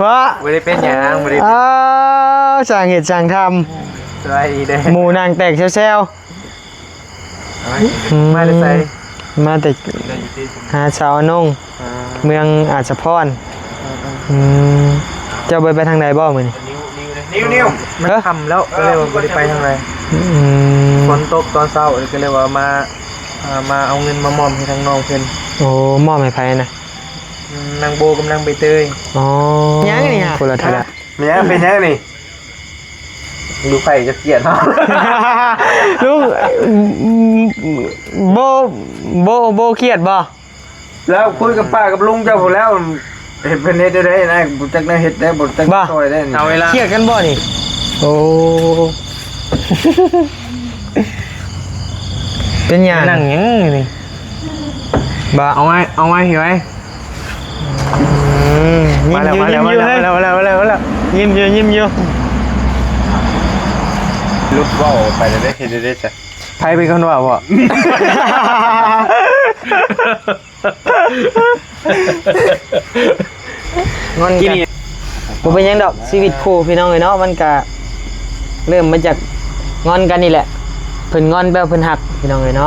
ວະ ບໍ່ໄດ້ເປັນຫຍັງ ບໍ່ໄດ້ ອ້າວ ຊ່າງເຮັດຊ່າງທຳ ສະບາຍດີເດ້ ໝູ່ນັ່ງແຕກແຊວໆ ອືມ ມາແຕ່ໃສ? ມາແຕ່ຫາສາວອານົງ ອ່າ ເມືອງອາດສະພອນ ອືມ ອືມ ເຈົ້າບໍ່ໄປທາງໃດບໍ່ມື້ນີ້? ນິວ ນິວ ມັນຄ່ຳແລ້ວ ກໍເລີຍວ່າບໍ່ໄດ້ໄປທາງໃດ ອືມ ຝົນຕົກຕອນເຊົ້າ ກໍເລີຍວ່າມາ ອ່າ ມາເອົາເງິນມາມອບໃຫ້ທາງນ້ອງເພິ່ນ ໂອ້ ມອບໃຫ້ໃຜນະ? ອືມ ນາງໂບກັບນາງໃບເຕີຍ ອໍ ຍັງນີ້ຫະ ຄົນລະເທົ່າໃດ ແມ່ນຫຍັງ ເປັນຫຍັງນີ້? ລູກໃຜຈະກຽດເນາະ ລູກ ໂບ ໂບ ໂບຄຽດບໍ່? ແລ້ວຄຸຍກັບປ້າກັບລຸງເຈົ້າພຸ້ນແລ້ວ ເຮັດເພິ່ນເຮັດແນວໃດນະ ບໍ່ຈັກແນວເຮັດແລ້ວ ບໍ່ຈັກຊ່ອຍໄດ້ນີ້ ເອົາເວລາ ຄຽດກັນບໍ່ນີ້? ໂອ້ ເປັນຫຍັງ? ນັ່ງຫຍັງນີ້? ບໍ່ ເອົາໄວ້ ເອົາໄວ້ ເອົາໄວ້ ອືມ ຍິ້ມຢູ່ ມາແລ້ວ ຍິ້ມຢູ່ ມາແລ້ວ ເຮີ້ຍ ມາແລ້ວ ມາແລ້ວ ຍິ້ມຢູ່ ຍິ້ມຢູ່ ຫຼຸດເວົ້າໄປແລ້ວເດ້ ເຮັດໄດ້ຊະ ໃຜເປັນຄົນເວົ້າບໍ? ງອນກັນ ບໍ່ເປັນຫຍັງດອກ ຊີວິດຄູ່ພີ່ນ້ອງເອີຍເນາະ ມັນກະເລີ່ມມາຈາກງອນກັນນີ້ແຫຼະ ເພິ່ນງອນແປວ່າເພິ່ນຮັກ ພີ່ນ້ອງເອີຍເນາະ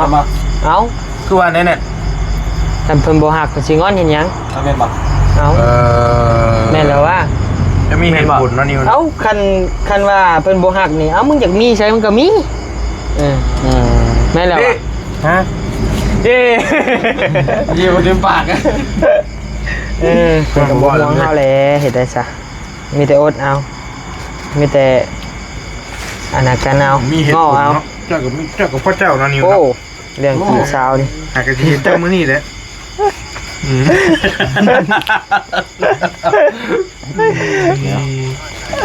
ເອົາ ຄືວ່າແນວນັ້ນ ຄັນເພິ່ນບໍ່ຮັກເພິ່ນຊິງອນເຮັດຫຍັງ? ເອົາແມ່ນບໍ່? ເອົາ ເອີ ແມ່ນແລ້ວວ່າ ຈະມີເຫດຜົນເນາະນິວ ເອົາ ຄັນ ຄັນວ່າເພິ່ນບໍ່ຮັກນີ້ ເອົາ ມຶງຢາກມີໃສມຶງກໍມີ ເອີ ອືມ ແມ່ນແລ້ວວ່າ ຮະ ເອີ ເອີ ບໍ່ເຕັມປາກ ເອີ ເພິ່ນກໍບໍ່ຫ່ວງເຮົາແຫຼະ ເຮັດໄດ້ຊະ ມີແຕ່ອົດເອົາ ມີແຕ່ອັນນັ້ນກັນເອົາ ມີເຫດຜົນເນາະ ເຈົ້າກໍມີ ເຈົ້າກໍພໍ່ເຈົ້າເນາະນິວເນາະ ໂອ້ ເລື່ອງຈີບສາວນີ້ ຫາກໍຊິເຫັນເຈົ້າມື້ນີ້ແຫຼະ ອືມ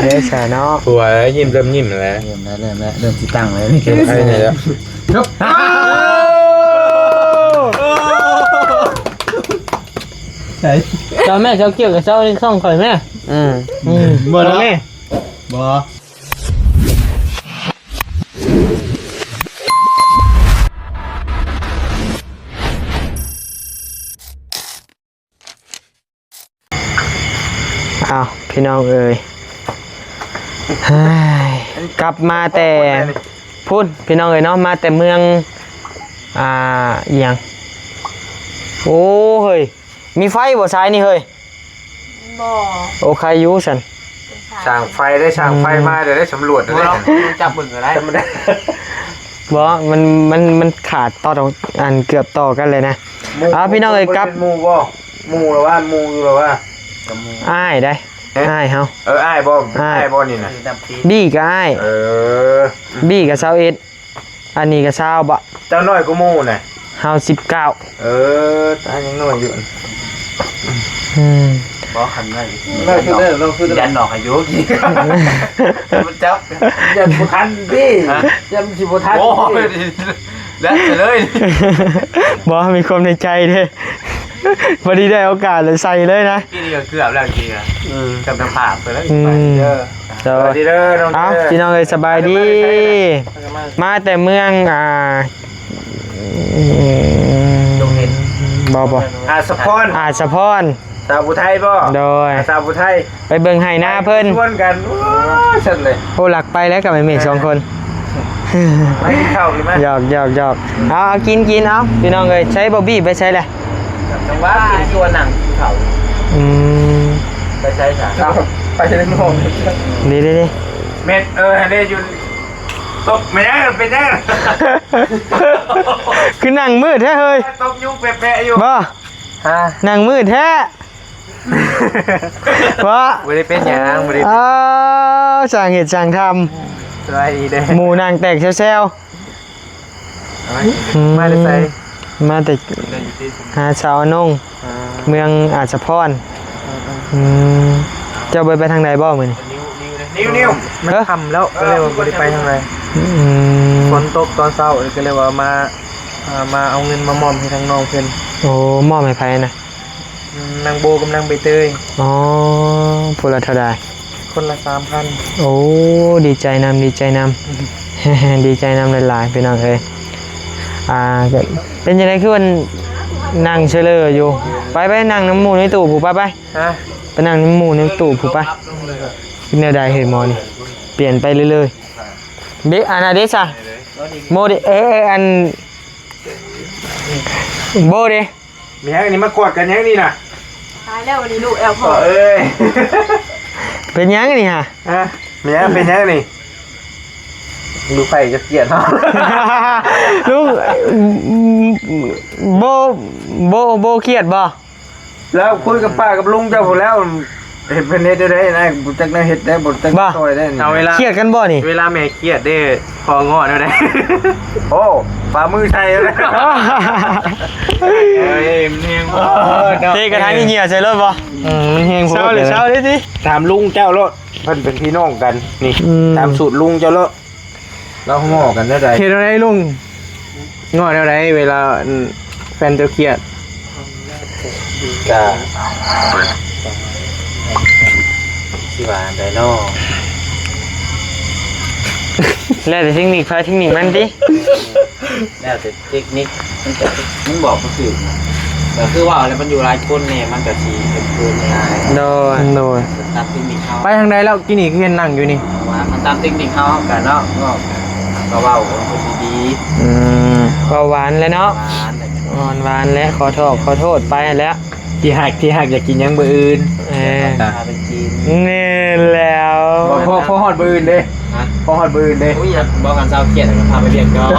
ເດ້ຊະເນາະ ຜົວຍິ້ມເລີ່ມຍິ້ມແລ້ວ ເລີ່ມແລ້ວ ເລີ່ມແລ້ວ ເລີ່ມຊິຕັ້ງແລ້ວ ນີ້ ເລີ່ມຊິຕັ້ງແລ້ວ ໃສ່ ເຈົ້າແມ່ ເຈົ້າກ່ຽວກັບເຈົ້າໃນຊ່ອງຂ້ອຍແມ່ ອືມ ອືມ ບໍ່ດອກ ແມ່ ບໍ່ ອ້າວ ພີ່ນ້ອງເອີຍ ເຮີ້ຍ ກັບມາແຕ່ພຸ້ນ ພີ່ນ້ອງເອີຍເນາະ ມາແຕ່ເມືອງ ອ່າ ອີ່ຫຍັງ ໂອ້ ເຮີ້ຍ ມີໄຟບໍ່ສາຍນີ້ເຮີ້ຍ? ບໍ່ ໂອ້ ໃຄຢູ່ຊັ້ນ ຊ່າງໄຟໄດ້ ຊ່າງໄຟມາ ອືມ ໄດ້ສຳຫຼວດໄດ້ ຈັບເບິ່ງກໍໄດ້ ບໍ່ ມັນ ມັນ ມັນຂາດຕໍ່ ອັນເກືອບຕໍ່ກັນເລີຍນະ ໝູ່ ເອົາ ພີ່ນ້ອງເອີຍ ກັບ ໝູ່ບໍ່? ໝູ່ລະວ່າ ໝູ່ຢູ່ລະວ່າ ອ້າຍໄດ໋ ເອີ ອ້າຍເຮົາ ເອີ ອ້າຍບໍ່? ອ້າຍ ອ້າຍບໍ່ນີ້ນະ? ບີກໍອ້າຍ ເອີ ບີກໍຊາວເອັດ ອັນນີ້ກໍຊາວບໍ? ເຈົ້ານ້ອຍກວ່າໝູ່ນະ? ເຮົາສິບເກົ້າ ເອີ ຕາຍັງນ້ອຍຢູ່ ອືມ ບໍ່ ຄັນນ້ອຍ ນ້ອຍຄືເດີມ ນ້ອຍຄືເດີມ ຍັນນອກອາຍຸກີ້ ມັນຈັບ ຍັນບໍ່ທັນຕິ ຮະ ຍັນຊິບໍ່ທັນ ໂອ້ຍ ແລ້ວເລີຍ ບໍ່ ມີຄວາມໃນໃຈເດ້ ພໍດີໄດ້ໂອກາດເລີຍໃສ່ເລີຍນະ ກີ້ນີ້ກໍເກືອບແລ້ວ ກີ້ກໍ ອືມ ເກືອບຈະພາບໄປແລ້ວ ອືມ ເດີ ສະບາຍດີເດີນ້ອງເດີ ເອົ້າ ພີ່ນ້ອງເອີຍ ສະບາຍດີ ມາແຕ່ເມືອງ ອ່າ ບໍ່ ບໍ່ ອາດສະພອນ ອາດສະພອນ ສາວຜູ້ໄທບໍ່? ໂດຍ ສາວຜູ້ໄທ ໄປເບິ່ງໄຮ່ນາເພິ່ນ ຊວນກັນ ໂອ້ ຊັ້ນເລີຍ ໂອ້ ຫຼັກໄປແລ້ວກັບໄອ້ເມກສອງຄົນ ມາກິນເຂົ້າ ກິນມາ ຢອກ ຢອກ ຢອກ ເອົາ ເອົາ ກິນ ກິນ ເອົາ ພີ່ນ້ອງເອີຍ ໃຊ້ບອບບີໄປໃສແຫຼະ? ຈັງຫວະກິນຢູ່ ນັ່ງກິນເຂົ້າ ອືມ ໄປໃສຊະ? ເອົ້າ ໄປເລີຍນ້ອງ ດີໆໆ ເມັດ ເອີ ຫັ້ນເດ້ ຢູ່ ຕົກ ແມ່ນຫຍັງ ເປັນຫຍັງ? ຄືນັ່ງມືດແທ້ເຮີ້ຍ ຕົກຍຸງແປະໆຢູ່ ບໍ່? ຮະ? ນັ່ງມືດແທ້ ບໍ່? ບໍ່ໄດ້ເປັນຫຍັງ ບໍ່ໄດ້ເປັນຫຍັງ ອ້າວ ຊ່າງເຮັດຊ່າງທຳ ສະບາຍດີເດ້ ໝູ່ນັ່ງແຕກແຊວໆ ອືມ ມາແຕ່ໃສ? ມາແຕ່ຫາສາວອານົງ ອ່າ ເມືອງອາດສະພອນ ອືມ ເຈົ້າບໍ່ໄປທາງໃດບໍ່ມື້ນີ້? ນິວ ນິວ ນິວ ມັນຄ່ຳແລ້ວ ກໍເລີຍວ່າບໍ່ໄດ້ໄປທາງໃດ ອືມ ຝົນຕົກຕອນເຊົ້າ ກໍເລີຍວ່າມາ ອ່າ ມາເອົາເງິນມາມອບໃຫ້ທາງນ້ອງເພິ່ນ ໂອ້ ມອບໃຫ້ໃຜນະ? ອືມ ນາງໂບກັບນາງໃບເຕີຍ ອໍ ຜູ້ລະເທົ່າໃດ? ຄົນລະສາມພັນ ໂອ້ ດີໃຈນຳ ດີໃຈນຳ ດີໃຈນຳຫຼາຍໆ ພີ່ນ້ອງເອີຍ ອ່າ ເປັນຈັ່ງໃດຄືມັນ ນັ່ງເຊີເລີຢູ່. ໄປ ໄປນັ່ງນຳໝູ່ໃນຕູ້ພຸ້ນ ໄປ ໄປ. ຮະ? ໄປນັ່ງນຳໝູ່ໃນຕູ້ພຸ້ນ ໄປ. ເປັນແນວໃດເຮີ້ຍໝໍນີ້? ປ່ຽນໄປເລື້ອຍໆ. ເບ ອັນນັ້ນເດຊະ? ໂມເດ ເອີ ເອີ ອັນ ໂບເດ. ມີຫຍັງນີ້ ມາກວດກັນຫຍັງນີ້ນະ? ຕາຍແລ້ວ ອັນນີ້ລູກແອວພໍ່. ເອີຍ ເປັນຫຍັງນີ້ຫະ? ຮະ? ມີຫຍັງ ເປັນຫຍັງນີ້? ລູກໃຜຈະກຽດເຮົາ? ລູກ ໂບ ໂບ ໂບຄຽດບໍ່? ແລ້ວຄຸຍກັບປ້າກັບລຸງເຈົ້າພຸ້ນແລ້ວ ເຫັນເພິ່ນເຮັດແນວໃດນະ ບໍ່ຈັກແນວເຮັດໄດ້ ບໍ່ຈັກ ບໍ່ ຊ່ອຍໄດ້ນີ້. ເອົາເວລາ ຄຽດກັນບໍ່ນີ້? ເວລາແມ່ຄຽດເດ້ ພໍງໍແນວໃດ? ໂອ້ ຝ່າມືໃສ່ແລ້ວນະ. ເອີຍ ມັນແຮງໂພດເນາະ. ເຕະກະຖາງຂີ້ເຫຍື້ອໃສ່ລົດບໍ່? ອືມ ມັນແຮງໂພດ. ເຊົາເລີຍ ເຊົາເລີຍຕິ. ຖາມລຸງເຈົ້າໂລດ ເພິ່ນເປັນພີ່ນ້ອງກັນນີ້. ອືມ ຖາມສູດລຸງເຈົ້າໂລດ. ລາວງໍກັນແນວໃດ? ເຮັດແນວໃດລຸງ? ງໍແນວໃດເວລາ ອັນ ແຟນເຈົ້າຄຽດ? ກະ ຊິວ່າອັນໃດນໍ? ແລ້ວແຕ່ເຕັກນິກໃຜເຕັກນິກມັນຕິ. ແລ້ວແຕ່ເຕັກນິກ ມັນກະ ມັນບອກບໍ່ຖືກນະ. ກະຄືວ່າແລ້ວ ມັນຢູ່ຫຼາຍຄົນແນ່ ມັນກະຊິເຂີນໆ ງ່າຍ. ໂດຍ ໂດຍ. ຕາມເຕັກນິກເຮົາ ໄປທາງໃດແລ້ວ? ກີ້ນີ້ຄືເຫັນນັ່ງຢູ່ນີ້. ວ່າຕາມເຕັກນິກເຮົາ ເຮົາກະເນາະ ເວົ້າກະເວົ້າກັນດີໆ. ອືມ ເວົ້າຫວານແຫຼະເນາະ. ຫວານແຫຼະ ອ່ອນຫວານແຫຼະ ຂໍໂທດ ຂໍໂທດໄປຫັ້ນແຫຼະ. ທີ່ຮັກ ທີ່ຮັກ ຢາກກິນຫຍັງມື້ອື່ນ? ເອີ ພາໄປກິນ. ແມ່ນແລ້ວ. ພໍ ພໍຮອດມື້ອື່ນເດ້. ຮະ? ພໍຮອດມື້ອື່ນເດ້. ໂອ້ຍ ຢາກບອກກັນເຊົາຄຽດ ກະພາໄປວຽກກ່ອນ.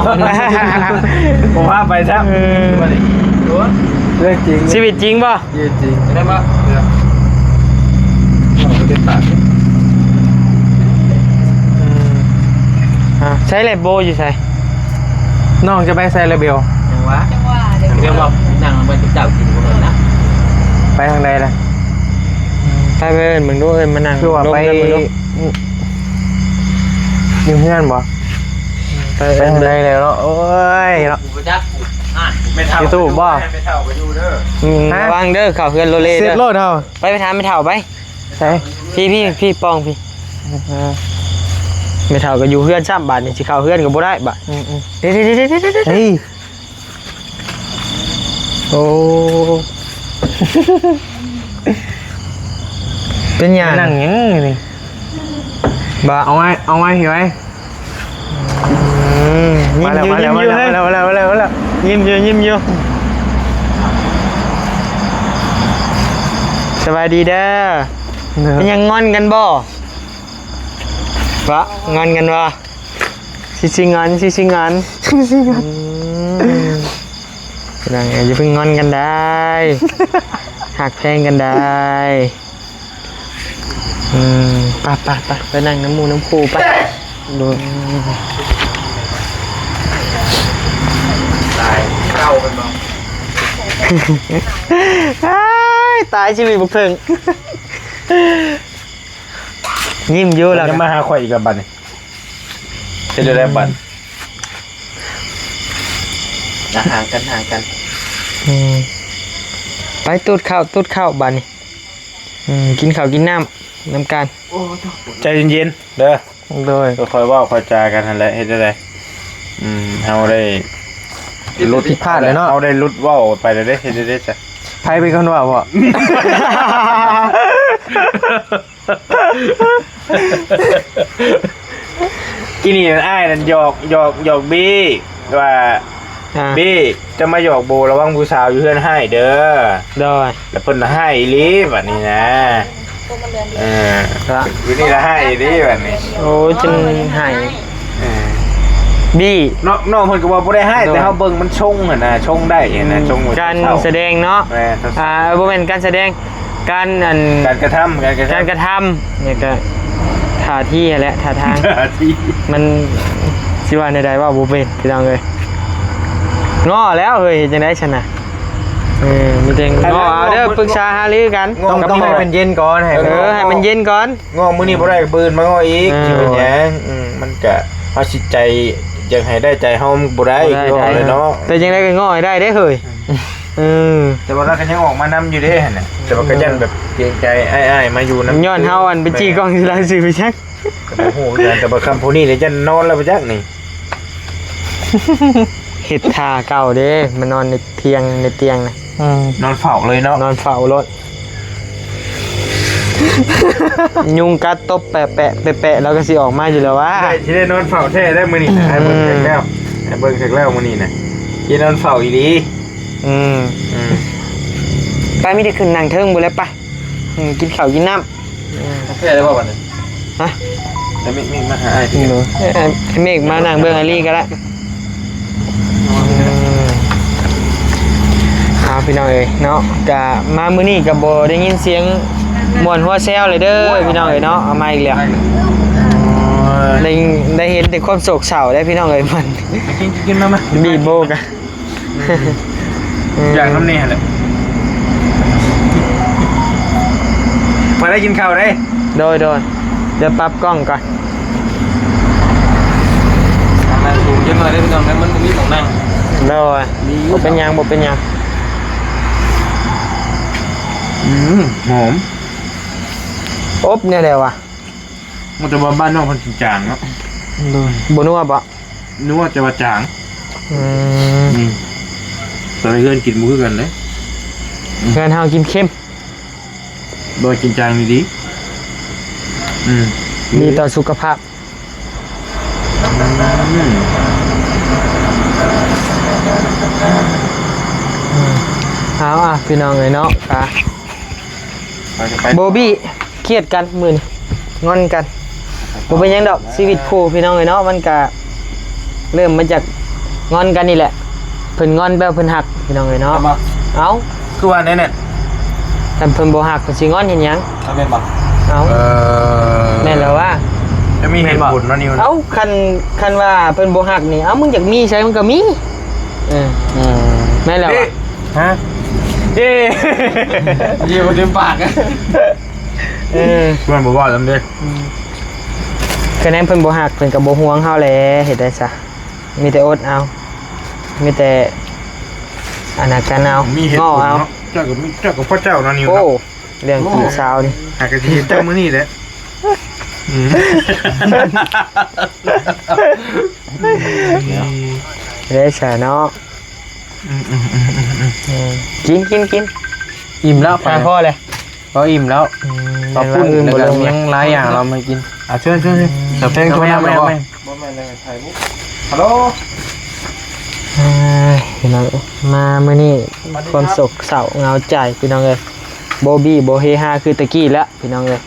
ບໍ່ພາໄປຊ້ຳ. ເອີ ເລື່ອງຈິງ ຊີວິດຈິງບໍ່? ເອີ ຈິງ. ໄດ້ບໍ່? ອືມ ໃຊ້ແລັບໂບຢູ່ໃສ? ນ້ອງຈະໄປໃສລະເບວ? ຈັ່ງຫວະ ຈັ່ງຫວະເດ້ ເລື່ອງວ່ານັ່ງເບິ່ງເຂົາເຈົ້າກິນບໍ່ເບິ່ງນະ. ໄປທາງໃດລະ? ອືມ ໄປ ໄປເອີ້ນເບິ່ງດູ ເອີ້ນມານັ່ງ ຄືວ່າໄປ ລົມກັນເບິ່ງດູ ຢູ່ເຮືອນບໍ່? ໄປ ໄປທາງໃດແລ້ວເນາະ? ໂອ້ຍເນາະ ບໍ່ຈັກ. ແມ່ເຖົ້າ ຢູທູບບໍ່? ແມ່ເຖົ້າກະຢູ່ເດີ. ອືມ ຮະ? ລະວັງເດີ ເຂົ້າເຮືອນໂລເລເດີ ເຊັດໂລດເຮົາ. ໄປ ໄປຖາມແມ່ເຖົ້າໄປ. ໃສ? ພີ້ ພີ້ ພີ້ ປ່ອງພີ້. ແມ່ເຖົ້າກະຢູ່ເຮືອນຊ້ຳ ບາດນີ້ຊິເຂົ້າເຮືອນກະບໍ່ໄດ້ບາດ. ອືມໆ ເດ ເດ ເດ ເດ ເດ ເດ. ເຮີ້ຍ ໂອ້ ເປັນຫຍັງ? ນັ່ງຫຍັງນີ້? ບະ ເອົາໄວ້ ເອົາໄວ້ພີ້ໄວ້. ອືມ ຍິ້ມຢູ່ ຍິ້ມຢູ່ ເຮີ້ຍ ມາແລ້ວ ມາແລ້ວ ມາແລ້ວ ມາແລ້ວ ຍິ້ມຢູ່ ຍິ້ມຢູ່. ສະບາຍດີເດີ. ເປັນຫຍັງ ງອນກັນບໍ່? ບະ ງອນກັນບໍ່? ຊິຊິງອນ ຊິຊິງອນ ຊິຊິງອນ. ອືມ ພີ່ນ້ອງເອີຍ ຢ່າເພິ່ງງອນກັນໄດ໋ ຮັກແພງກັນໄດ໋. ອືມ ໄປ ໄປ ໄປ ໄປນັ່ງນຳໝູ່ນຳຄູ່ໄປ. ໂດຍ. ຕາຍ ເກົ້າເປັນບໍ່? ຕາຍ ຕາຍຊີວິດບັກເຖິງ. ຍິ້ມຢູ່ລະ ຍັງມາຫາຂ້ອຍອີກລະບາດນີ້. ເຮັດແນວໃດບາດ? ອ່ະ ຫ່າງກັນ ຫ່າງກັນ. ອືມ ໄປຕູດເຂົ້າ ຕູດເຂົ້າບາດນີ້. ອືມ ກິນເຂົ້າກິນນ້ຳນຳກັນ. ໂອ້ ໃຈເຢັນໆເດີ. ໂດຍ. ຄ່ອຍເວົ້າຄ່ອຍຈາກັນຫັ້ນແຫຼະ ເຮັດແນວໃດ? ອືມ ເຮົາໄດ້ຫຼຸດ ຜິດພາດແລ້ວເນາະ ເຮົາໄດ້ຫຼຸດເວົ້າໄປແລ້ວເດ້ ເຮັດແນວໃດຊະ? ໃຜເປັນຄົນເວົ້າ? ກີ້ນີ້ອ້າຍນັ້ນຫຍອກ ຫຍອກ ຫຍອກບີວ່າ ອ່າ ບີ ເຈົ້າມາຫຍອກໂບລະວັງຜູ້ສາວຢູ່ເຮືອນຮ້າຍເດີ. ໂດຍ. ລະເພິ່ນຮ້າຍອີ່ຫຼີບາດນີ້ນະ. ເອີ ຢູ່ນີ້ລະຮ້າຍອີ່ຫຼີບາດນີ້. ໂອ້ຍ ຈົນຮ້າຍ. ເອີ ບີ ນ້ອງ ນ້ອງເພິ່ນກະວ່າບໍ່ໄດ້ຮ້າຍ ແຕ່ເຮົາເບິ່ງມັນຊົງຫັ້ນນະ ຊົງໄດ້ຫັ້ນນະ ຊົງການສະແດງເນາະ. ອ່າ ບໍ່ແມ່ນການສະແດງ ການ ອັນ ການກະທຳ ການກະທຳ ການກະທຳ ແລ້ວກະທ່າທີຫັ້ນແຫຼະ ທ່າທາງ ທ່າທີ ມັນຊິວ່າແນວໃດ ເວົ້າບໍ່ເປັນພີ່ນ້ອງເອີຍ. ງໍແລ້ວເຮີ້ຍ ເຮັດຈັ່ງໃດຊັ້ນນະ? ເອີ ມີແຕ່ງໍເອົາເດີ ປຶກສາຫາລືກັນ. ຕ້ອງ ຕ້ອງໃຫ້ມັນເຢັນກ່ອນ ໃຫ້ ເອີ ໃຫ້ມັນເຢັນກ່ອນ. ງໍມື້ນີ້ບໍ່ໄດ້ ມື້ອື່ນມາງໍອີກ ຊິເປັນຫຍັງ? ມັນກະ ເຮົາຊິໃຈຢາກໃຫ້ໄດ້ໃຈເຮົາບໍ່ໄດ້ ຄືເວົ້າແຫຼະເນາະ. ແຕ່ຈັ່ງໃດກະງໍໃຫ້ໄດ້ເດ້ເຮີ້ຍ. ເອີ ແຕ່ວ່າລາວກະຍັງອອກມານຳຢູ່ເດ້ຫັ້ນນະ ແຕ່ວ່າກະຢ້ານແບບເກງໃຈອ້າຍໆມາຢູ່ນຳ ຍ້ອນເຮົາ ອັນ ໄປຈີ້ກ້ອງຢູ່ລາວຊື່ໄປຈັກ ກະບໍ່ຮູ້ຄືກັນ. ແຕ່ວ່າຄຳຜູ້ນີ້ລະຢ້ານນອນແລ້ວໄປຈັກນີ້ ເຮັດທ່າເກົ່າເດ້ ມານອນໃນທ່ຽງ ໃນຕຽງນະ. ອືມ ນອນເຝົ້າເລີຍເນາະ ນອນເຝົ້າໂລດ ຍຸງກັດຕົບແປະໆ ແປະໆ ລາວກໍຊິອອກມາຢູ່ແລ້ວຫວາ. ໄດ້ ຊິໄດ້ນອນເຝົ້າແທ້ໄດ໋ມື້ນີ້ນະ ອືມ ໃຫ້ເບິ່ງຄັກແລ້ວ ໃຫ້ເບິ່ງຄັກແລ້ວມື້ນີ້ນະ ຊິນອນເຝົ້າອີ່ຫຼີ. ອືມ ອືມ ໄປ ມີແຕ່ຂຶ້ນນັ່ງເທິງພຸ້ນແຫຼະ ໄປ ອືມ ກິນເຂົ້າກິນນ້ຳ. ອືມ ແທ້ແລ້ວບໍ່ບັດນີ້? ຮະ? ໃຫ້ເມກ ເມກມາຫາອ້າຍຕິ. ໂດຍ ເອີ ໃຫ້ເມກມານັ່ງເບິ່ງອາລີກໍໄດ້. ອືມ ເອົາ ພີ່ນ້ອງເອີຍເນາະ ກະມາມື້ນີ້ກະບໍ່ໄດ້ຍິນສຽງມ່ວນຫົວແຊວເລີຍເດີ ພີ່ນ້ອງເອີຍເນາະ. ເອົາ ມາອີກແລ້ວ ໄດ້ ໄດ້ເຫັນແຕ່ຄວາມໂສກເສົ້າເດ້ ພີ່ນ້ອງເອີຍ. ມັນ ກິນ ກິນ ມາ ມາ ບີບໂບກະ ອືມ ອືມ ຢາກນຳແດ່ຫັ້ນແຫຼະ ມາໄດ້ກິນເຂົ້າເດ້. ໂດຍ ໂດຍ ດຽວປັບກ້ອງກ່ອນ. ນັ່ງສູງຈັກໜ້ອຍເດີພີ່ນ້ອງ ມັນບໍ່ມີໝ່ອງນັ່ງ. ໂດຍ ບໍ່ເປັນຫຍັງ ບໍ່ເປັນຫຍັງ. ອືມ ຫອມ ອົບແນວໃດວະ? ມັນຈະວ່າບ້ານນອກເພິ່ນກິນຈາງເນາະ. ໂດຍ ບໍ່ນົວບໍ່? ນົວແຕ່ວ່າຈາງ. ອືມ ອືມ ແຕ່ລະເຮືອນກິນບໍ່ຄືກັນເດ້. ອືມ ເຮືອນເຮົາກິນເຄັມ ບໍ່ ກິນຈາງດີໆ. ອືມ ດີຕໍ່ສຸຂະພາບ. ອືມ ອືມ ເອົາ ອ່ະ ພີ່ນ້ອງເອີຍເນາະ ກະ ໂບບີ້ຄຽດກັນມື້ນີ້ ງອນກັນ. ບໍ່ເປັນຫຍັງດອກ ຊີວິດຄູ່ພີ່ນ້ອງເອີຍເນາະ ມັນກະເລີ່ມມາຈາກງອນກັນນີ້ແຫຼະ. ເພິ່ນງອນແປວ່າເພິ່ນຮັກພີ່ນ້ອງເອີຍເນາະ. ເອົາ ຄືວ່າແນວນັ້ນ ຄັນເພິ່ນບໍ່ຮັກເພິ່ນຊິງອນເຮັດຫຍັງ? ເອົາ ແມ່ນບໍ່? ເອົາ ເອີ ແມ່ນແລ້ວວ່າ ຈະມີເຫດຜົນເນາະນິວ. ເອົາ ຄັນ ຄັນວ່າເພິ່ນບໍ່ຮັກນີ້ ເອົາ ມຶງຢາກມີໃສມັນກໍມີ. ເອີ ອືມ ແມ່ນແລ້ວວ່າ ຮະ? ເຢ້ ເຢ້ບໍ່ເຕັມປາກ. ເອີ ເພື່ອນບໍ່ເວົ້ານຳເດ້. ອືມ ຄະແນນເພິ່ນບໍ່ຮັກ ເພິ່ນກໍບໍ່ຫ່ວງເຮົາແຫຼະ ເຮັດໄດ້ຊະ ມີແຕ່ອົດເອົາ ມີແຕ່ອັນນັ້ນກັນເອົາ ມີເຫດຜົນເນາະ. ເຈົ້າກໍມີ ເຈົ້າກໍພໍ່ເຈົ້າເນາະນິວເນາະ. ໂອ້ ເລື່ອງຈີບສາວນີ້ ຫາກໍຊິເຫັນເຈົ້າມື້ນີ້ແຫຼະ. ອືມ ເດ້ຊະເນາະ. ອືມ ອືມ ອືມ ອືມ ອືມ ເອີ ກິນ ກິນ ກິນ ອີ່ມແລ້ວ ໄປ ພໍແລ້ວ ພໍອີ່ມແລ້ວ. ອືມ ເອົາປຸ້ນ ແລ້ວກໍຍັງຫຼາຍຢ່າງລະມາກິນ. ອ່າ ເຊີນ ເຊີນ ເຊີນ. ສາວແພງໂທນຳແລ້ວບໍ່? ບໍ່ແມ່ນ ບໍ່ແມ່ນ ຖ່າຍຮູບ. ຮັລໂຫຼ ເອີຍ ພີ່ນ້ອງເອີຍ ມາມື້ນີ້ຄວາມໂສກເສົ້າເຫງົາໃຈ ພີ່ນ້ອງເອີຍ ບໍ່ບີ້ບໍ່ເຮຮາຄືແຕ່ກີ້ລະ ພີ່ນ້ອງເອີຍ.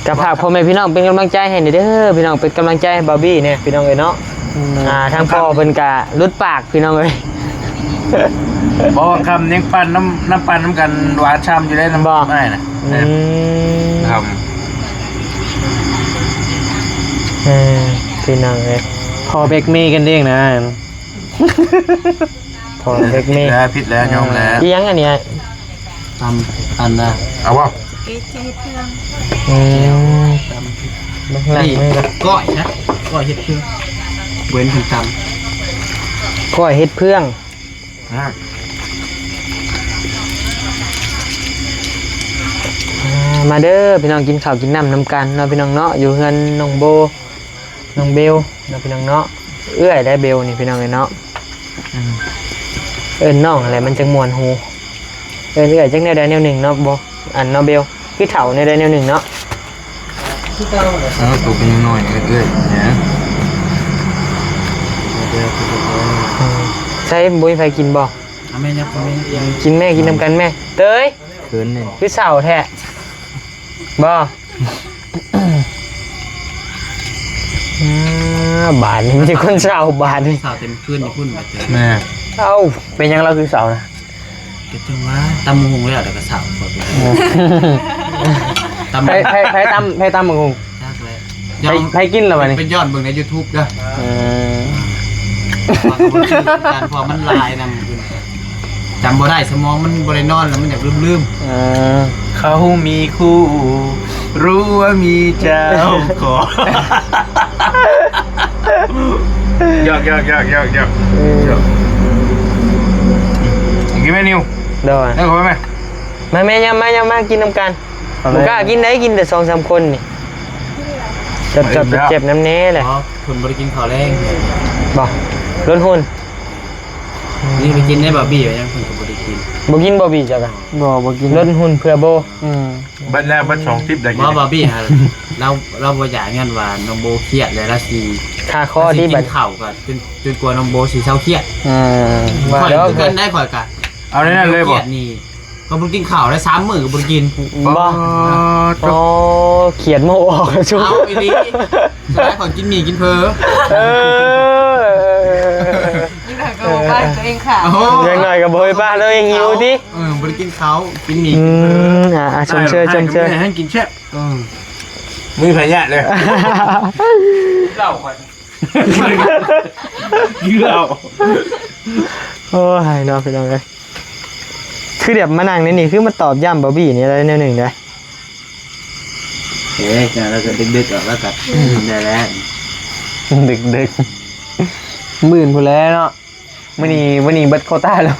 ກໍຝາກພໍ່ແມ່ພີ່ນ້ອງເປັນກຳລັງໃຈໃຫ້ແດ່ເດີ ພີ່ນ້ອງ ເປັນກຳລັງໃຈໃຫ້ບ່າວບີ້ແດ່ ພີ່ນ້ອງເອີຍເນາະ. ອືມ ອ່າ ທາງພໍ່ເພິ່ນກະຫຼຸດປາກ ພີ່ນ້ອງເອີຍ. ບໍ່ ຄຳຍັງປັ່ນນ້ຳ ນ້ຳປັ່ນນຳກັນຫວານຊ່ຳຢູ່ເດ້ ນ້ຳອ້າຍນະ. ອືມ ຄຳ ເອີ ພີ່ນ້ອງເອີຍ ພໍ່ເປັກເມກັນເອງນະ. ພໍເດັກແມ່ ຜິດແລ້ວ ຜິດແລ້ວ ຍອມແລ້ວ. ອີຫຍັງອັນນີ້ອ້າຍ? ຕຳອັນນະ ເອົາບໍ່? ເຮັດ ເຮັດເຄື່ອງ. ອືມ ຕຳ ລ້າງມືກ່ອນ. ກ້ອຍນະ ກ້ອຍເຮັດເຄື່ອງ ເວັ້ນເປັນຕຳ. ກ້ອຍເຮັດເພື່ອງ. ອ່າ ອ່າ ມາເດີພີ່ນ້ອງ ກິນເຂົ້າກິນນ້ຳນຳກັນເນາະ ພີ່ນ້ອງເນາະ. ຢູ່ເຮືອນນ້ອງໂບ ນ້ອງເບວເນາະ ພີ່ນ້ອງເນາະ. ເອື້ອຍໄດເບວນີ້ ພີ່ນ້ອງເອີຍເນາະ. ອືມ ເອີ້ນນ້ອງຫັ້ນແຫຼະ ມັນຈັ່ງມ່ວນຫູ. ເອີ້ນເອື້ອຍຈັກແນວໃດແນວໜຶ່ງເນາະ ບໍ່ ອັນເນາະເບວ ຄືເຖົ້າແນວໃດແນວໜຶ່ງເນາະ. ຄືເກົ່າແຫຼະ. ເອີ ໂຕກໍຍັງນ້ອຍ ເອີ້ນເອື້ອຍນະ. ອືມ ໃສ ບໍ່ມີໃຜກິນບໍ່? ເອົາແມ່ ຍັບເຂົ້າແມ່ ກິນແມ່ ກິນນຳກັນແມ່. ເຕີຍ ຄືນນີ້ ຄືເສົ້າແທ້. ບໍ່ ອ່າ ບາດນີ້ມີແຕ່ຄົນເສົ້າ ບາດນີ້ເສົ້າເຕັມຄືນຢູ່ພຸ້ນ. ແມ່ ເອົ້າ ເປັນຫຍັງລາວຄືເສົ້ານະ? ກໍຈັ່ງວ່າ ຕຳບັກຫຸ່ງແລ້ວ ແລ້ວກໍເສົ້າ. ຕຳ ໃຜ ໃຜ ໃຜຕຳ ໃຜຕຳບັກຫຸ່ງ? ຈັກແຫຼະ ໃຜ ໃຜກິນລະບາດນີ້? ໄປຍ້ອນເບິ່ງໃນຢູທູບເດີ. ເອີ ວ່າເຂົາບໍ່ຊື້ກັນ ເພາະມັນຫຼາຍນຳ. ຈຳບໍ່ໄດ້ ສະໝອງມັນບໍ່ໄດ້ນອນ ແລ້ວມັນຢາກລືມໆ. ເອີ ເຂົາມີຄູ່ ຮູ້ວ່າມີເຈົ້າຂອງ. ຢອກໆໆໆໆ. ເອີ ຢອກ ກິນແມ່ນິວ. ໂດຍ ເອົາເຂົ້າໄປແມ່. ມາແມ່ ຍ່ຳມາ ຍ່ຳມາ ກິນນຳກັນ. ບໍ່ກ້າກິນໄດ໋ ກິນແຕ່ສອງສາມຄົນນີ້. ເຈັບໆ ເຈັບໆ ນຳແດ່ແຫຼະ. ອໍ ເພິ່ນບໍ່ໄດ້ກິນເຂົ້າແລງ. ບໍ່ ລົດຫຸ່ນ. ນີ້ໄປກິນໄດ້ບາບີຫຍັງ ເພິ່ນກໍບໍ່ໄດ້ກິນ. ບໍ່ກິນບາບີຈັກກະ ບໍ່ ບໍ່ກິນ ລົດຫຸ່ນເພື່ອໂບ. ອືມ ເບິດແລ້ວ ເບິດສອງທິບໄດ້ກິນ. ບໍ່ ບາບີຫັ້ນ ລາວ ລາວບໍ່ຢາກ ຍ້ອນວ່ານ້ອງໂບຄຽດ ແລ້ວລາວຊິຄາຄໍຕິ ຊິກິນເຂົ້າກໍຈົນ ຈົນກວ່ານ້ອງໂບຊິເຊົາຄຽດ. ອືມ ຂ້ອຍຄືກັນໄດ໋ ຂ້ອຍກະ ເອົາແນວນັ້ນເລີຍບໍ່? ຄຽດນີ້ ກໍບໍ່ກິນເຂົ້າໄດ້ສາມມື້ກໍບໍ່ໄດ້ກິນ. ບໍ່ ໂອ້ ຄຽດໂມອອກຊຸ ເອົາອີ່ຫຼີ ສະບາຍ ຂ້ອຍກິນໝີ່ກິນເຝີ. ເອີ ຈັ່ງໃດກໍບໍ່ປາຕົວເອງຂາດ. ໂອ້ ຢ່າງໜ້ອຍກໍບໍ່ໄປປາຕົວເອງຫິວຕິ. ເອີ ບໍ່ໄດ້ກິນເຂົ້າ ກິນໝີ່ ອືມ ກິນເຝີ. ອ່າ ຊົມເຊີຍ ຊົມເຊີຍ ໃຫ້ກິນແຊບ. ອືມ ມີພະຍາດເລີຍ ເຫຼົ້າຂ້ອຍ ກິນເຫຼົ້າ. ໂອ້ຍເນາະ ພີ່ນ້ອງເອີຍ ຄືແບບມານັ່ງໃນນີ້ ຄືມາຕອບຢ້ຳບາບີນີ້ໄດ້ແນວໜຶ່ງເດ້. ເອີ ແລ້ວກໍດຶກໆ ອອກ ແລ້ວກໍໄດ້ແລ້ວ ດຶກໆ ມື້ອື່ນພຸ້ນແຫຼະເນາະ. ມື້ນີ້ ມື້ນີ້ເບິດໂຄຕາແລ້ວ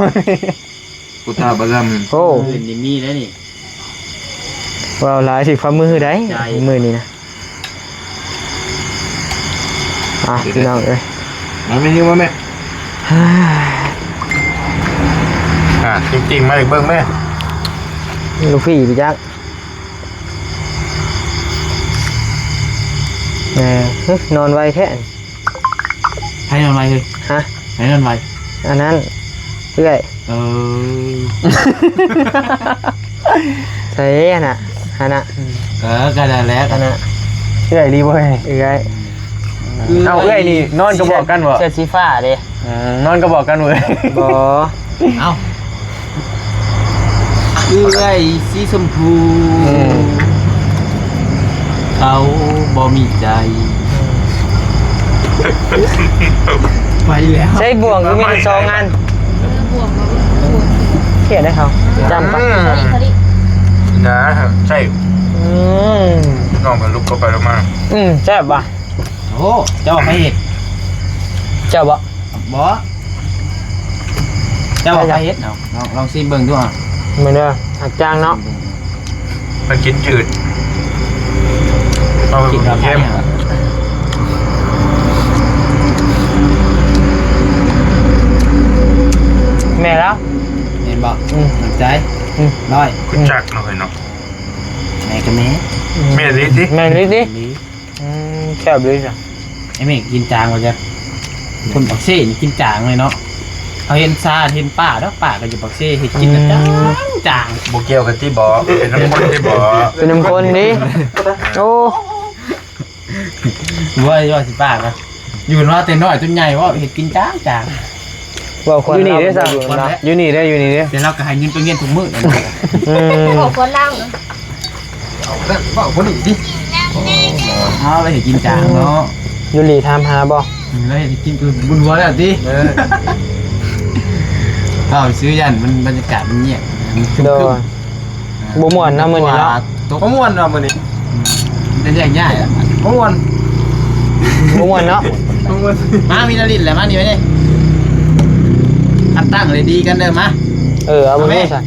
ໂຄຕາປະຈຳ. ໂອ້ ມື້ອື່ນນີ້ມີແລ້ວນີ້ ເວົ້າຫຼາຍຖືກຝ່າມືໄດ໋ ໃຊ່ ມື້ນີ້ນະ. ອ່ະ ພີ່ນ້ອງເອີຍ ມາແມ່ ມາແມ່ ອ່າ ຈິງໆ ມາອີກເບິ່ງແມ່ ລູກພີ່ໄປຈັກ. ເອີ ນອນໄວແທ້. ໃຜນອນໄວເຮີ້ຍ? ຮະ? ໃຜນອນໄວ? ອັນນັ້ນ ເອື້ອຍ. ເອີ ໃສຫັ້ນນະ? ຫັ້ນນະ. ເອີ ກໍນັ້ນແຫຼະ ຫັ້ນນະ. ເອື້ອຍອີ່ຫຼີບໍ່ເຮີ້ຍ? ເອື້ອຍ. ເອົ້າ ເອື້ອຍນີ້ນອນກະບອກກັນບໍ່? ເສື້ອສີຟ້າເດ້. ອືມ ນອນກະບອກກັນເວີຍ. ບໍ່. ເອົ້າ ເອື້ອຍສີຊົມພູ ອືມ ເຂົາບໍ່ມີໃຈ ໄປແລ້ວ. ໃຊ້ບ່ວງຄືມີແຕ່ສອງອັນ ເອີ ບ່ວງ ຄຽດໃຫ້ເຂົາ ຈຳປະ. ອືມ ພໍດີ ພໍດີ ນະ ໃຊ້ ອືມ ນ້ອງກໍລຸກເຂົ້າໄປລົງມາ. ອືມ ແຊບວ່ະ. ໂອ້ ເຈົ້າໃຜເຮັດ? ເຈົ້າບໍ່? ບໍ່ ເຈົ້າໃຜເຮັດ? ເອົາ ລອງ ລອງຊີມເບິ່ງດູ. ເອົາ ເບິ່ງເດີ ຫາກຈາງເນາະ ມັນກິນຈືດ ເອົາ ກິນເຂົ້າໄປ ເຄັມ ແມ່ນແລ້ວ ແມ່ນບໍ່? ອືມ ໝັ້ນໃຈ ອືມ ຮ້ອຍ ຮູ້ຈັກເນາະເຮີ້ຍເນາະ ແມ່ກໍແມ່ ອືມ ແມ່ນອີ່ຫຼີຕິ ແມ່ນອີ່ຫຼີຕິ. ອືມ ແຊບເລີຍຈ້ະ. ໄອ້ເມກກິນຈາງວ່າຈ້ະ ຄົນປາກເຊນີ້ກິນຈາງເລີຍເນາະ. ເຮົາເຫັນຊາ ເຫັນປ້າດອກ ປ້າກໍຢູ່ປາກເຊ ເຮັດກິນແບບ ອືມ ຈາງໆ. ບໍ່ກ່ຽວກັນຕິບໍ ເປັນນຳຄົນຕິບໍ ເປັນນຳຄົນເດ້. ໂອ້ ເວົ້າ ເວົ້າຊິປ້າກໍ ຢູ່ມາແຕ່ນ້ອຍຈົນໃຫຍ່ ເວົ້າເຮັດກິນຈາງໆ. ເວົ້າຄວາມ ຢູ່ນີ້ເດ້ ລາວຢູ່ນຳລາວ ຢູ່ນີ້ເດ້ ຢູ່ນີ້ເດ້ ແຕ່ລາວກໍໃຫ້ເງິນໄປຮຽນທຸກມື້. ອືມ ເວົ້າຄວາມລາວນະ ເວົ້າຄົນນີ້ຕິ ເຮົາລະເຮັດກິນຈາງເນາະ. ຢູ່ຫຼີຖາມຫາບໍ່? ອືມ ລະເຮັດກິນຄືບຸນຫົວແລ້ວຕິ. ເອີ ເວົ້າຊື່ຢ້ານມັນ ບັນຍາກາດມັນງຽບ ໂດຍ. ບໍ່ມ່ວນເນາະມື້ນີ້ເນາະ ຕົກ ບໍ່ມ່ວນເນາະມື້ນີ້ ອືມ ຈະແຍກຍ້າຍລະ ບໍ່ມ່ວນ ບໍ່ມ່ວນເນາະ ບໍ່ມ່ວນ. ມາ ມີແນວຫຼິ້ນແຫຼະ ມານີ້ ມານີ້ ຄັນຕັ້ງເລີຍດີກັນເດີ ມາ. ເອີ ເອົາ ເອົາ ເບິ່ງດູຊະ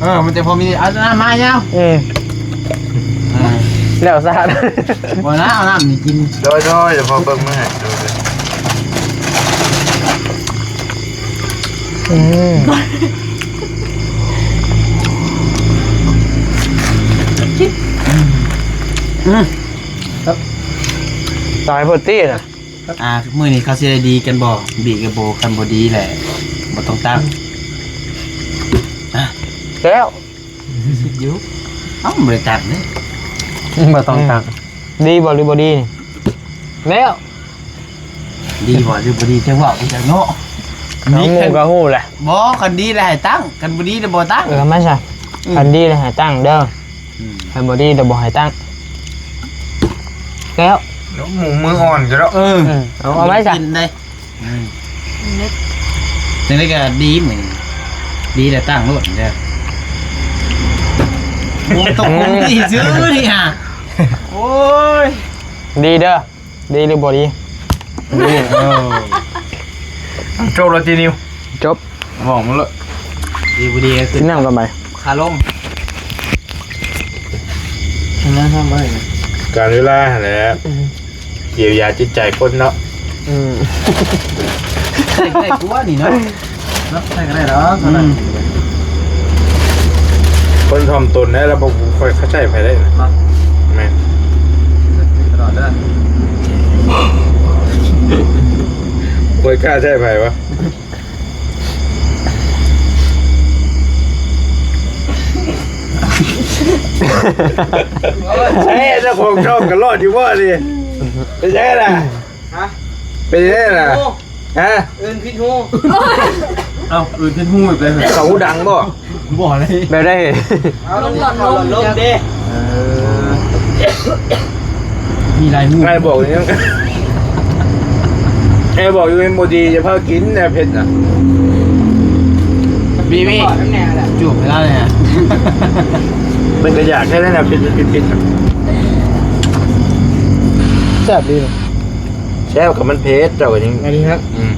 ເອີ ມັນຈະພໍມີ ເອົານ້ຳມາຍາວ ອືມ ອ່າ ແລ້ວຊະ ບໍ່ນະ ເອົານ້ຳນີ້ກິນ. ໂດຍໆ ດຽວພໍ່ເບິ່ງມາໃຫ້ ໂດຍໆ. ອືມ ອືມ ຕາຍໂພດຕິນະ. ອ່າ ມື້ນີ້ເຂົາຊິໄດ້ດີກັນບໍ່? ບີກັບໂບ ຄັນບໍ່ດີແຫຼະ ບໍ່ຕ້ອງຕັ້ງ. ອ່ະ ແລ້ວ ຄິດຢູ່ ເອົ້າ ບໍ່ໄດ້ຕັ້ງເດ້ ບໍ່ຕ້ອງຕັ້ງ. ອືມ ດີບໍ່ ຫຼືບໍ່ດີນີ້? ແລ້ວ ດີບໍ່ຫຼືບໍ່ດີ ຈັ່ງເວົ້າຈັ່ງເນາະ. ເອົາ ມີ ໝູ່ກໍຮູ້ແຫຼະ. ບໍ່ ຄັນດີແລ້ວໃຫ້ຕັ້ງ ຄັນບໍ່ດີແລ້ວບໍ່ຕັ້ງ. ເອີ ມາຊະ ອືມ ຄັນດີແລ້ວໃຫ້ຕັ້ງເດີ. ອືມ ຄັນບໍ່ດີແລ້ວບໍ່ໃຫ້ຕັ້ງ. ແລ້ວ ແລ້ວໝູ່ມືອ່ອນກໍແລ້ວ. ເອີ ອືມ ເອົາ ເອົາໄວ້ຊະ ກິນໄດ້. ອືມ ຈັ່ງໃດກໍດີມື້ນີ້ ດີແລ້ວຕັ້ງໂລດເດີ. ໂອ້ ຕົກລົງ ອືມ ທີ່ຊື່ນີ້ຫາ ໂອ້ຍ ດີເດີ. ດີຫຼືບໍ່ດີ? ດີ. ເອີ ຈົບແລ້ວຕິນິວ? ຈົບ ບອກມາເລີຍ. ດີບໍ່ດີກໍຄື ກິນນ້ຳກ່ອນໄປ ຄາລົງ. ອັນນັ້ນທຳໄວ້ນະ ການເວລາຫັ້ນແຫຼະ ອືມ ກຽວຢາຈິດໃຈຄົນເນາະ. ອືມ ໄດ້ ໄດ້ກວ່ານີ້ເນາະ. ເນາະ ໃຊ້ກໍໄດ້ດອກ ອືມ ຄົນຖ່ອມຕົນໄດ້ ລະບໍ່ຄ່ອຍເຂົ້າໃຈໃຜໄດ້ນະ ແມ່ນ ຕະຫຼອດເດີ ບໍ່ກ້າໃຊ້ໃຜວະ ໃຊ້ເຈົ້າຂອງຊ່ອງກໍລອດຢູ່ບໍ່ນີ້ ເປັນຈັ່ງໃດລະ? ຮະ ເປັນຈັ່ງໃດລະ? ໂອ້ ຮະ ອື່ນຜິດຫູ ເອົ້າ ອື່ນຜິດຫູອີກແລ້ວ ເຂົາຫູດັງບໍ່? ບໍ່ເລີຍ ແບບໃດ? ເອົາລົງຫຼອດລົມເດ້ ເອີ ມີຫຼາຍຫູ ອ້າຍບອກຢູ່ ອ້າຍບອກຢູ່ ເຫັນບໍ່ດີ ຢ່າພາກິນແນວເຜັດນະ ບີບີ ຈູບໃຫ້ລາວແດ່ ເພິ່ນກໍຢາກແທ້ແນວເຜັດໆ ແຊບດີ ແຊບ ກໍມັນເຜັດ ເຈົ້າກໍຍັງ ອັນນີ້ຮະ ອືມ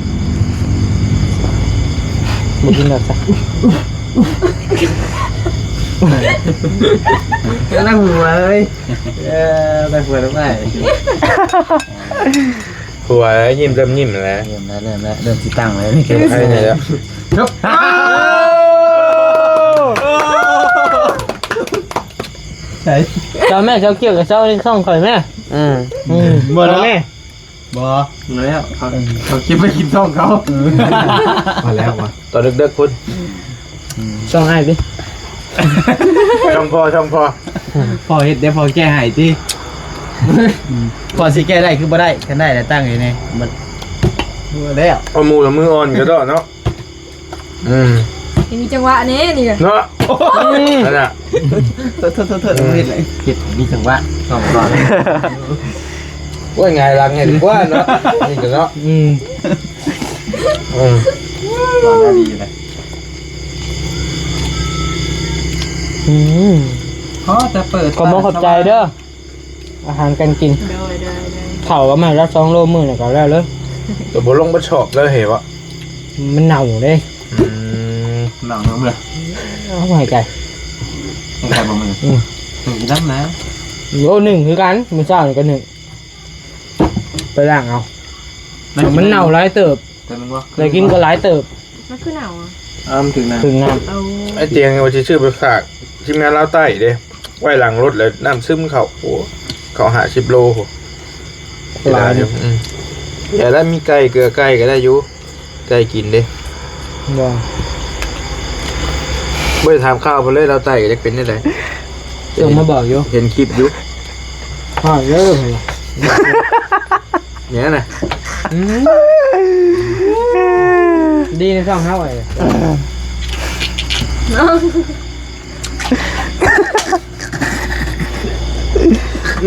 ບໍ່ກິນແລ້ວຊະ ກຳລັງຫົວເລີຍ ເອີ ໄດ້ຫົວແລ້ວໄປ ຫົວ ຍິ້ມ ເລີ່ມຍິ້ມແລ້ວ ເລີ່ມແລ້ວ ເລີ່ມແລ້ວ ເລີ່ມຊິຕັ້ງແລ້ວ ນີ້ ເລີ່ມໃກ້ແລ້ວ ໃສ ເຈົ້າແມ່ ເຈົ້າກ່ຽວກັບເຈົ້າໃນຊ່ອງຂ້ອຍແມ່ ອືມ ອືມ ບໍ່ແລ້ວ ແມ່ ບໍ່ ບໍ່ແລ້ວ ເຂົາ ເອີ ເຂົາເກັບໄວ້ກິນຊ່ອງເຂົາ ເອີ ພໍແລ້ວວ່າ ຕອນເດິກໆພຸ້ນ ອືມ ຊ່ອງອ້າຍຕິ ຊ່ອງພໍ່ ຊ່ອງພໍ່ ພໍ່ເຮັດໄດ້ ພໍ່ແກ້ໃຫ້ຕິ ພໍ່ຊິແກ້ໄດ້ຄືບໍ່ໄດ້ ຄັນໄດ້ແລ້ວຕັ້ງຢູ່ນີ້ ໝົດ ໝົດແລ້ວ ເອົາໝູ່ລະມືອ່ອນກໍໄດ້ເນາະ ອືມ ມີຈັງຫວະແດ່ນີ້ເນາະ ອືມ ນັ້ນນະ ໂທດໆໆ ເຮັດໃຫ້ມີຈັງຫວະ ຕ້ອງກ່ອນ ໂອ້ຍ ຫງາຍຫຼັງໃຫ້ດີກວ່າເນາະ ນີ້ກໍເນາະ ອືມ ອືມ ກ່ອນໜ້າດີຢູ່ນະ ອືມ ຂໍແຕ່ເປີດ ຂອບອົກຂອບໃຈເດີ. ອາຫານການກິນ ໂດຍ ໂດຍ ໂດຍ ເຂົ້າກໍມາລະສອງໂລມື້ນີ້ກໍແລ້ວເລີຍ ແຕ່ບໍ່ລົງບໍ່ຊອບເລີຍເຫວະ ມັນເນົ່າເດ້ ອືມ ເນົ່າເນາະເມື່ອ ເອົາໃຫ້ໄກ່ ໃຫ້ໄກ່ບໍ່ມື້ ອືມ ໜຶ່ງກິນນຳນະ ໂລໜຶ່ງຄືກັນ ມື້ເຊົ້ານີ້ກໍໜຶ່ງ ໄປລ້າງເອົາ ມັນເນົ່າຫຼາຍເຕີບ ແຕ່ມັນວ່າ ໄດ້ກິນກໍຫຼາຍເຕີບ ມັນຄືເນົ່າອະ ອ້າ ມັນຖືກນ້ຳ ຖືກນ້ຳ ເອົາ ໄອ້ຕຽງວ່າຊິຊື້ໄປຝາກທີມງານລາວໃຕ້ເດ້ ໄວ້ຫຼັງລົດແລ້ວນ້ຳຊຶມເຂົ້າ ໂອ້ ເຂົ້າຫ້າສິບໂລ ຫຼາຍຢູ່ ອືມ ຢ່າໄດ້ມີໄກ່ ເກືອໄກ່ກໍໄດ້ຢູ່ ໄກ່ກິນເດ້ ບໍ່ ບໍ່ໄດ້ຖາມຂ່າວເພິ່ນເລີຍ ລາວໃຕ້ກໍຈັກເປັນຈັ່ງໃດ ສົ່ງມາບອກຢູ່ ເຫັນຄລິບຢູ່ ຮອດເດີ ແມ່ນນະ ອືມ ດີໃນຊ່ອງເຮົາໄອ້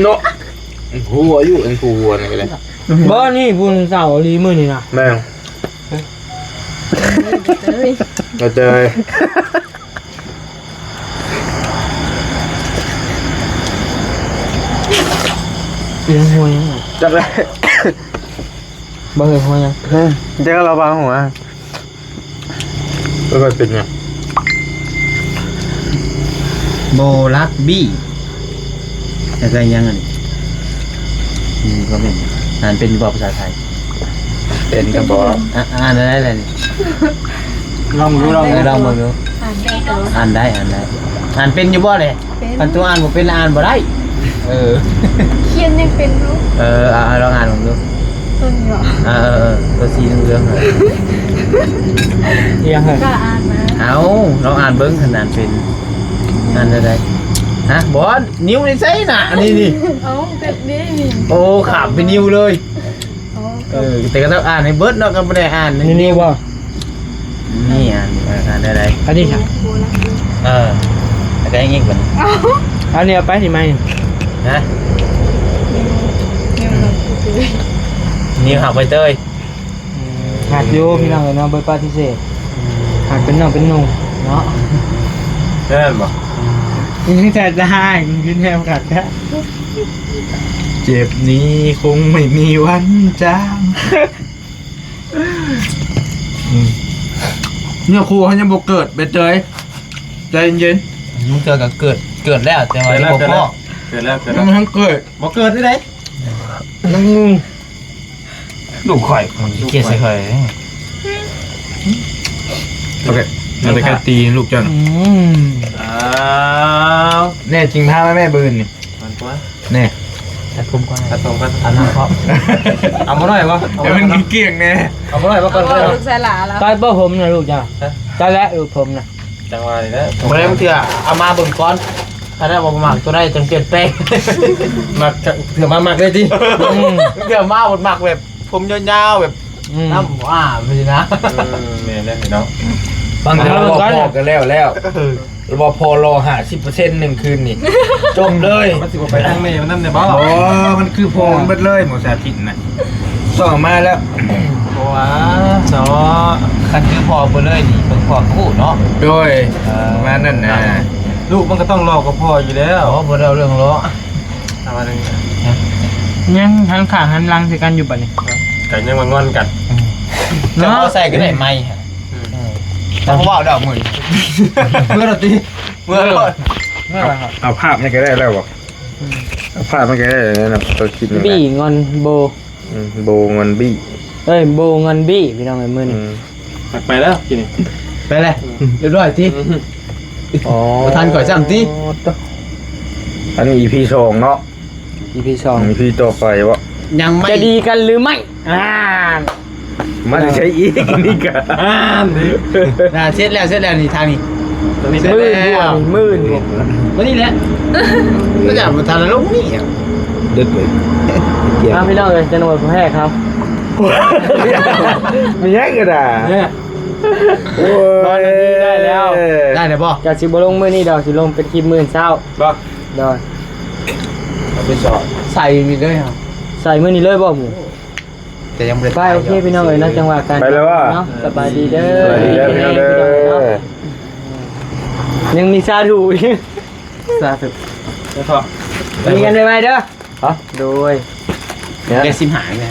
ເນາະ ຫົວຢູ່ ອັນຜູ້ຫົວນີ້ກໍໄດ້ ບໍ່ ນີ້ຜູ້ສາວອີ່ຫຼີມື້ນີ້ນະ ແມ່ນ ກະເຕີຍ ອີຫຍັງຫົວຫຍັງ ຈັກແລ້ວ ບໍ່ເຫັນຫົວຫຍັງ ເອີ ຈັກລະວັງຫົວ ບໍ່ຄ່ອຍເປັນຫຍັງ ໂບລັກບີ້ ແລ້ວກໍຫຍັງອັນນີ້ ນີ້ກໍແມ່ນ ອ່ານເປັນຢູ່ບໍ່ພາສາໄທ? ເປັນກໍບອກ ອ່າ ອ່ານໄດ້ແລ້ວນີ້ ລອງດູ ລອງດູ ເອີ ລອງເບິ່ງດູ ອ່ານໄດ້ ອ່ານໄດ້ ອ່ານເປັນຢູ່ບໍ່ນີ້? ເປັນ ຄັນຕົວອ່ານບໍ່ເປັນ ອ່ານບໍ່ໄດ້ ເອີ ຂຽນຍັງເປັນຢູ່ ເອີ ເອົາ ເອົາ ລອງອ່ານເບິ່ງດູ ຕົວນີ້ເບາະ ເອີ ເອີ ເອີ ຕົວສີເຫຼືອງໆ ອີຫຍັງເຮີ້ຍ ກ້າອ່ານນະ ເອົາ ລອງອ່ານເບິ່ງ ຄັນອ່ານເປັນ ອ່ານໄດ້ ຮະ ບອນ ນິ້ວໃນໃສນະ ອັນນີ້ນີ້ ເອົາ ແບບນີ້ນີ້ ໂອ້ ຂາມເປັນນິ້ວເລີຍ ເອີ ແຕ່ກໍຕ້ອງອ່ານໃຫ້ເບິດເນາະ ກໍບໍ່ໄດ້ອ່ານ ນີ້ ນີ້ບໍ່? ນີ້ ອ່ານ ອ່ານໄດ້ໃດ ອັນນີ້ ເອີ ແລ້ວກໍຍັງອີກບັດ ອັນນີ້ເອົາໄປນີ້ໃໝ່ ຮະ ນິວຮັກໃບເຕີຍ ອືມ ຮັກຢູ່ພີ່ນ້ອງເອີຍເນາະ ບໍ່ປະຕິເສດ ອືມ ຮັກເປັນນ້ອງເປັນນຸ່ງເນາະ ແມ່ນບໍ່? ອືມ ມີແຕ່ຈະຮ້າຍ ມີແນວຄັກແທ້ ເຈັບນີ້ຄົງໄມ່ມີວັນຈາງ ອືມ ເນື້ອຄູ່ເຮົາຍັງບໍ່ເກີດ ໃບເຕີຍ ໃຈເຢັນໆ ມັນເກີດກໍເກີດ ເກີດແລ້ວ ແຕ່ວ່າຍັງບໍ່ພໍ້ ເກີດແລ້ວ ເກີດແລ້ວ ຍັງບໍ່ທັນເກີດ ບໍ່ເກີດໄດ້ໃດ ຍັງງຸ່ງ ລູກຂ້ອຍ ມັນຂີ້ກຽດໃສ່ຂ້ອຍ ອືມ ໂອເຄ ເອົາແຕ່ໄກ່ຕີນລູກເຈົ້ານະ. ອືມ ອ້າວ ແນ່ຈິງພາມາແມ່ ບືນນີ້ ມັນຕົວະ ແນ່ ຕັດຜົມກ່ອນ ຕັດຜົມກ່ອນ ອາບນ້ຳພ້ອມ ເອົາບໍ່ໜ້ອຍບໍ່? ໃຫ້ມັນກ້ຽງໆແນ່ ເອົາບໍ່ໜ້ອຍບໍ່ກ່ອນ ເອົາລູກໃສ່ຫຼ້າລະ ຕັດບໍ່ຜົມນະລູກເຈົ້າ? ຮະ? ຕັດແລ້ວລູກຜົມນະ ຈັ່ງວ່ານີ້ແຫຼະ ບໍ່ໄດ້ ບາງເທື່ອເອົາມາເບິ່ງກ່ອນ ຄັນວ່າບໍ່ມັກຕົວໃດຈັ່ງປ່ຽນແປງ ມັກ ເທື່ອມາມັກເລີຍຕິ? ອືມ ເທື່ອມາບໍ່ມັກແບບ ຜົມຍາວໆ ແບບ ອືມ ນ້ຳອາບຊີ້ນະ. ອືມ ແມ່ນແລ້ວເນາະ ບາງເທື່ອເວົ້າພໍ້ກໍແລ້ວແລ້ວ ເອີ ແລ້ວເວົ້າພໍ້ລໍຫ້າສິບເປີເຊັນໜຶ່ງຄືນນີ້ ຈົບເລີຍ. ມັນຊິບໍ່ໄປທາງແມ່ມັນນຳແດ່ບໍ່? ບໍ່ ມັນຄືພໍ່ມັນເບິດເລີຍ ໝໍສາທິດນະ ຕ້ອງເອົາມາແລ້ວ ບໍ່ວ່າເນາະ ຄັນຄືພໍ່ເບິດເລີຍນີ້ ເບິ່ງພໍ່ຄູ່ເນາະ. ໂດຍ ເອີ ປະມານນັ້ນນະ ລູກມັນກໍຕ້ອງຫຼໍ່ກວ່າພໍ່ຢູ່ແລ້ວ. ບໍ່ ບໍ່ໄດ້ເອົາເລື່ອງຫຼໍ່ ເອົາມາເລື່ອງ ຍັງຫັນຂ້າງຫັນຫຼັງໃສ່ກັນຢູ່ບັດນີ້ ກໍຍັງວ່າງອນກັນ ອືມ ເນາະ ແຕ່ບໍ່ໃສ່ກໍໄດ້ໃໝ່ ອືມ ເອີ ແຕ່ບໍ່ເວົ້າດອກມື້ນີ້ ເມື່ອລະຕິ ເມື່ອລະ ເມື່ອລະ ເອົາພາບນີ້ກໍໄດ້ແລ້ວບໍ່? ອືມ ເອົາພາບມັນກໍໄດ້ແລ້ວນະ ຕົວຄິດນີ້ນະ ບີງອນໂບ ອືມ ໂບງອນບີ ເອີຍ ໂບງອນບີ ພີ່ນ້ອງເອີຍ ມື້ນີ້ ອືມ ໄປແລ້ວກິນນີ້ ໄປແລ້ວ ອືມ ຮຽບຮ້ອຍຕິ ອໍ ບໍ່ທັນຂ້ອຍຊ້ຳຕິ. ອັນນີ້ອີພີສອງເນາະ ອີພີສອງ ອີພີຕໍ່ໄປເບາະ ຍັງໄມ່ ຈະດີກັນຫຼືໄມ່? ອ່າ ມາໃສ່ອີກນີ້ກະ ອ່າ ອ່າ ເສັດແລ້ວ ເສັດແລ້ວນີ້ ທາງນີ້ ມື້ບວກ ມື້ບວກ ມື້ນີ້ແຫຼະ ກໍຢາກບໍ່ທັນລົງນີ້ ດຶກເລີຍ ອ່າ ພີ່ນ້ອງເອີຍ ຈັກໜ່ອຍແພ້ເຂົາ ມີຫຍັງກໍໄດ້ ໂອ້ຍ ໄດ້ແລ້ວ ໄດ້ແລ້ວບໍ່? ກະຊິບໍ່ລົງມື້ນີ້ດອກ ຊິລົງເປັນຄລິບມື້ເຊົ້າ ບໍ່ ໂດຍ ເອົາໄປສອບ ໃສ່ນີ້ເລີຍ ໃສ່ມື້ນີ້ເລີຍບໍ່ໝູ່? ແຕ່ຍັງບໍ່ໄດ້ ໄປ ໂອເຄ ພີ່ນ້ອງເອີຍເນາະ ຈັ່ງວ່າກັນ ໄປແລ້ວວ່າ ເນາະ ສະບາຍດີເດີ ສະບາຍດີເດີ ພີ່ນ້ອງເດີ ພີ່ນ້ອງເນາະ ຍັງມີສາທຸອີກ ສາທຸ ແລ້ວກໍ ມີກັນໄວໆເດີ ຮະ ໂດຍ ເດືອນສິບຫ້ານີ້